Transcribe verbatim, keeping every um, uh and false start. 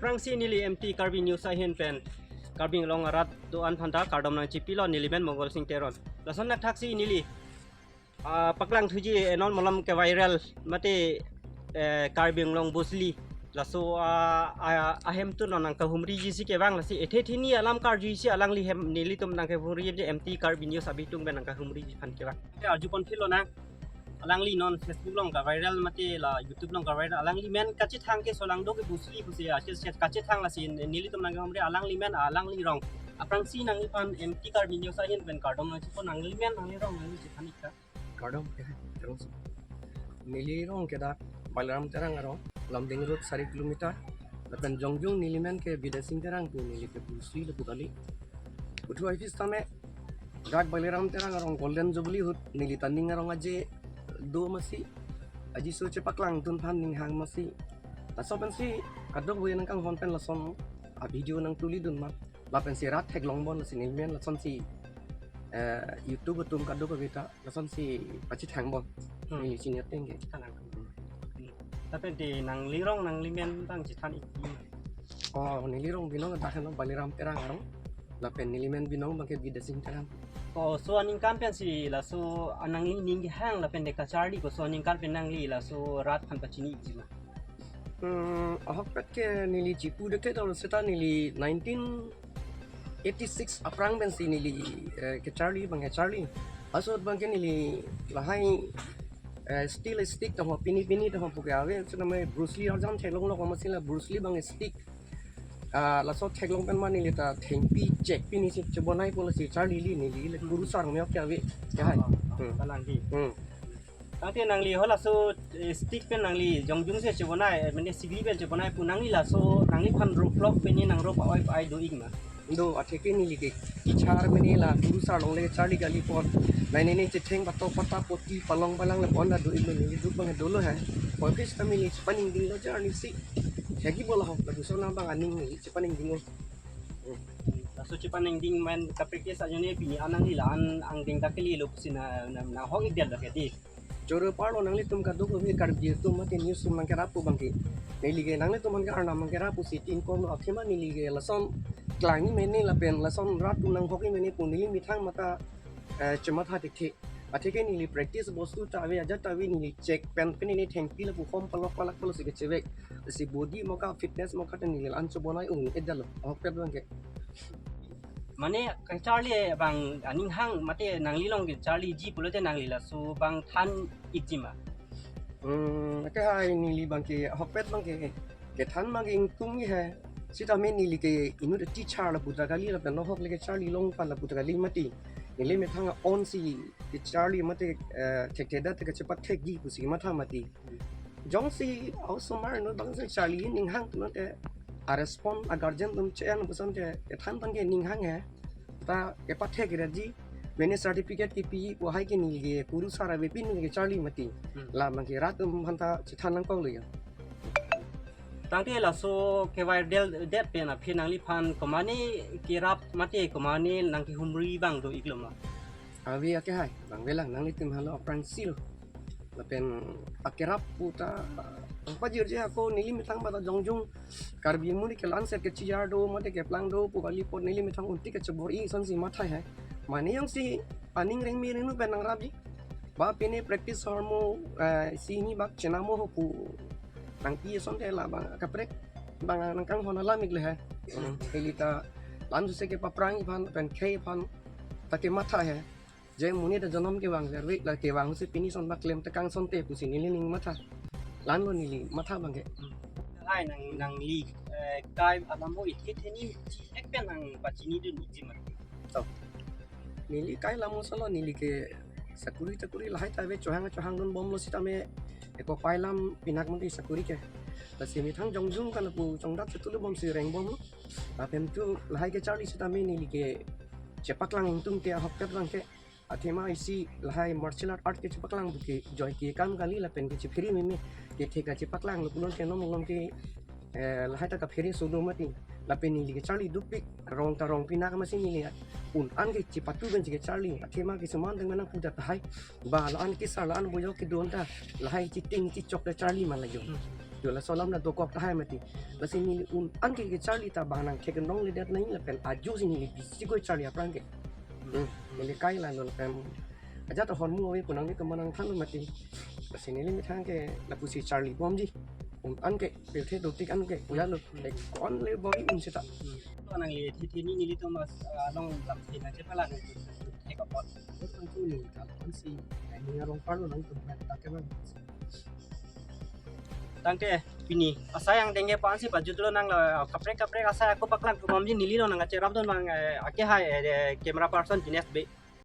Aphrangsi neli M T Karbi News ahin pen Karbi Anglong arat do-an aphanta kardom nangchipilo, neli men Mongol Sing Teron. Lason nangthaksi neli ah, paklang thuji enon malom ke viral mate, eh, Karbi Anglong Bruce Lee. Laso ah, ah, ahem tu non nangkahumriji si kevang, lasi ethe thini alam karjuji si alangli hem nelitum nangkahumriji, M T Karbi News abitung pen nangkahumriji aphan kevang. Te arjupon philonang, alangli non Facebook along ka viral mate la YouTube along ka viral, alangli men kachethang ke solangdo ke Bruce Lee pusi, ah, kachethang, lasi nelitum nangkahumri alangli men, alangli rong. Aphrangsi nangliphan M T Karbi News ahin pen kardom nangchipo, nangli men, nangli rong, nangli chethan ik tha. Kardom, ya, terus. Neli rong ke dak Balaram Terang arong, Lumding Road sari kilometer. Lapen jongjung neli men ke Bidya Sing Terang pu, neli ke Bruce Lee lapu kali. Puthot aphis tame dak Balaram Terang arong Golden Jubilee ahut neli ta ning arong aje do masi, aji so chepaklangdun aphan ning hang masi. Laso pensi kadokave nangkanghon pen lason a video nangtulidun ma. Lapensi rat theklongbom, lasi neli men lasonsi, eh, YouTube atum kadokave ta lasonsi pachethang bom. Hmm. Neli chini ateng ke. Kalang. Hmm. Lapen te nangli rong nangli men abang chethan ik. Oh, neli rong binong dak heno Balaram Terang arong. Lapen neli men binong abang ke Bidya Sing Terang. Oh, so aningkan pensi laso anangli ning kehang lapen te kacharli koso aningkan pen nangli laso rat aphan pachini ikji ma? Hmm, ahokpet ke neli chipu deke dolo seta neli nineteen eighty-six aphrang pensi neli, eh, kecharli abang kecharli. Laso abang ke neli lahai, eh, steel stick tong ho, pini pini tong ho puke ave, seta me Bruce Lee arjan theklonglo komat si la Bruce Lee abang stick. Ah, laso theklong pen ma neli ta thengpi chek pini si chebonai pulo si charlili neli le kurusar me ok ave. Ya hai. Oh, oh, Hmm. Kalang di. Hmm. Tangte nangli halaso, eh, stick pen nangli jongjung si chebonai, eh, mane sigri pen chebonai pu nangli laso nangliphan roadblock pen ni nang road pa-oi pa-ai do ik ma? Do, atheke neli ke kichar mene la kurusar along le charli kali pon. Nai nene chetheng pato pata poti palong palang le pon la do ik ma, neli duk abang dolo hai. Pon kis ta neli chepaningdinglo jar ni si. Hegi bola ho, lapuson abang aning neli chepaningdinglo. Laso chepaningding men ka-practice ajoine pini anangli la-an angdeng ta kelilo pusi na, na, nahok ikdetlo ke di. Choro parlo nanglitum kadokave Karbi atum mate news atum nangkerap pu abang ke. Neli ke nanglitum aphan ke arnam nangkerap pusi tin korlo, athema neli ke lason klang mene lapen lason rat atum nanghok mene pu neli methang matha, eh, chematha thekthe. Atheke neli practice bostu ta ave, ajat ta ave, neli chek pen pen neli thengpi lapu form palok palak pulo si kechevek. Si body mo ka fitness mo ka ta neli la-an chebonai ung-edetlo. Ahokpet abang ke. Mane kacharli abang aning hang mate nangli along kecharliji pulote nangli laso abang than ikji ma? Hmm, ke hai neli abang ke ahokpet abang ke kethan abang ke ingtung he. Seta me neli ke inut teacher lapu ta kali lapen nohok le kecharli long pan lapu ta kali mati. Neli methang on si kecharli mate, eh, thekthedet ke chepathekji pusi matha mati. Jongsi osomar inut abang si charli ning hang tu te a-respond a-guardian atum che-en puson te kethan abang ke ning hang he. Ta kepathek redetji, mene certificate kepi pu hai ke neli ke kurusar ave pini kecharli mati. Hmm. La abang ke rat atum aphanta chethan nangkoklo ya. Tangte laso ke-viral det pen aphi nangliphan komane kerap mate komane nangkehumri abang do iklo ma? Ave ake hai, abang avelang nanglitum halo aphrangsi lo. Lapen akerap pu ta pajirje ako neli methang bata jongjung Karbi amonit ke la-an set kechijar do mate keplang do pu kali pon neli methang unti kechebor-i sonsi matha hai. Mane jongsi aning rengmi rengnu pen nangrapji. Ba pine practice hormu, eh, si hini bak chenamo ho pu nangpi asonte la abang kaprek abang nangkanghon alam ikle hai. Hmm, neli ta la-an juse kepaphrang aphan pen khei aphan ta kematha hai. Je monit ajonom kevang verve la kevang si pini ason bak klem tekang asonte pusi neli ning matha. La-anlo neli matha abang ke. Hai nang, nangli, eh, kai alamo ithe theni chi ek pen nangpachinidun ikji ma? To. Neli kai alamo solo neli ke sakuri takuri lahai ta ave, chohang chohangdun bomlo seta me eko pai alam pinak mati sakuri ke. Lasi methang jongjung kan lapu chongdat chetulu bomsi reng bomlo. Lapen tu lahai kecharli seta me neli ke chepaklang ingtung te ahokpet abang ke. Athema isi lahai martial art, art ke chepaklang pu ke joi ke kam kali lapen ke chephere meme kethe kachepaklanglo punon ke non malom ke, eh, lahai ta kaphere solo mati. Lapen neli kecharli dukpik rong ta rong pinak masi neli un-an ke chepatu pen si kecharli. Athema ke suman deng manang puda tahai. Ba la-an kesar la-an boyok kedon ta lahai chiting chichok ta charli man la jo. Hmm. Jo laso alam na dokok tahai mati. Lasi neli un-an ke kecharli ta bang nangthek nong ledet nai lapen ajo si neli bisi koi charli aphrang ke. Hmm. Neli kai la non lapen ajat ahormu ave pu nangli kemanang thanlo mati. Lasi neli methang ke lapusi charlibomji. Un-an ke pirthe dotik an ke uya lo. Ek kon le bori un seta. To nangli thekthe ni nelitum as along lam the nangchepala nangthek apot. Ang tu ni kalau si ini orang parlo nangtum tangke bang. Tangte pini asai angdeng ke pu-an si pajutlo nanglo, kaprek kaprek asai ako paklang tumamji, neli lo nangkacherapdun bang, eh, ake hai, eh, camera person Dinesh Bey.